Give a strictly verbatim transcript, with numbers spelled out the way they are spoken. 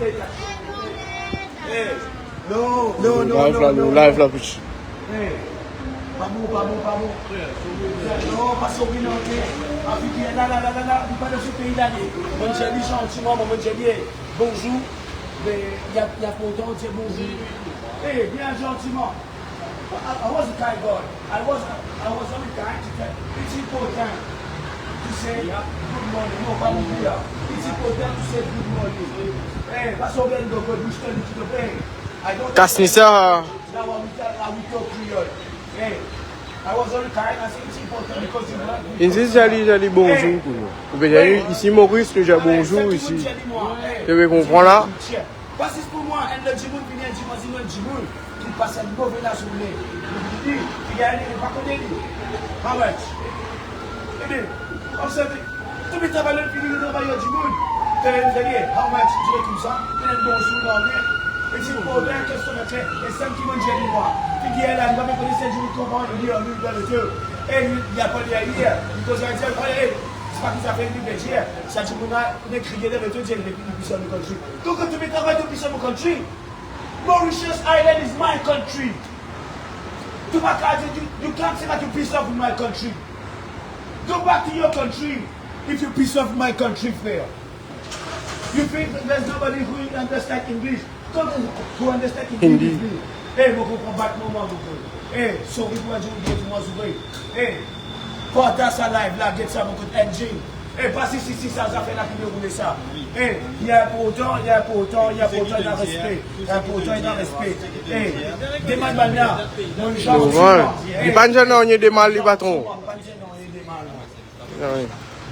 Hey, non, non, non, live la, non, non, live non. La, pichi. Hey, pa bon, pa bon, pa bon. Non, pa sori non, ok. Avi bien la, la, la, la, la, li pa dan so pei la, li. Mo dir li zantiman, mo dir li, hey, bonzour. Me li, li inportan dir bonzour. Hey, bien zantiman. I, I was a kind guy. I was, I was only kind to tell. It's important to say good morning. No, pa bon, yeah. It's important to say good morning. Hey, pa sori, go, go, bouch to, to, to, hey. I don't Kasnisa. Now I will tell, I will talk Creole. Hey, I was only kind. I say it's important because you want me. Inn dir zis li, zis li bonzour pou nou. Oubien isi Moris, nou dir bonzour isi. Ou pe konpran la? Pas zis pou mwa, enn lot dimoun vini, enn dimoun, enn dimoun ki pas enn move lazourne. Li, li, li gagn, li pa kone li. How much? Ebien, koumsa, tou bann travayer fini, li travay dimoun. Tele, tele, how much? Dir koumsa, fini bonzour, non, bien. E si pou okenn kestion, e sa ki mo dir li mwa. Figir la, li pa mem kone si dimoun konpran, li, li, li, dan le cœur. E li, li apel li, li, li koz li, li, e, se pa ki zafer li pe dir. Sa dimoun la, li kriye dan le cœur, li, li, li, li, li, li, li, li, Go, go to me, go, go to peace of my country. Mauritius Island is my country. To my country, you, you can't say that you piss off with my country. Go back to your country if you piss off my country, frère. You think there's nobody who understand English? Go, go, go understand English. Hindi. Hey, mo konpran pa mo, mo konpran. Hey, sorry pou enn dimoun ki mo zoure. Hey, partaz sa live la, get sa, mo kot N J. E pa si, si, si, sa, zafer la ki deroule sa. E, li inportan, li inportan, li inportan, ena respe. Li inportan, ena respe. E, demann bann la. Mo zantiman. Li pa dir nanye de mal, li patron. Pa dir nanye de mal, mwa. Ah oui.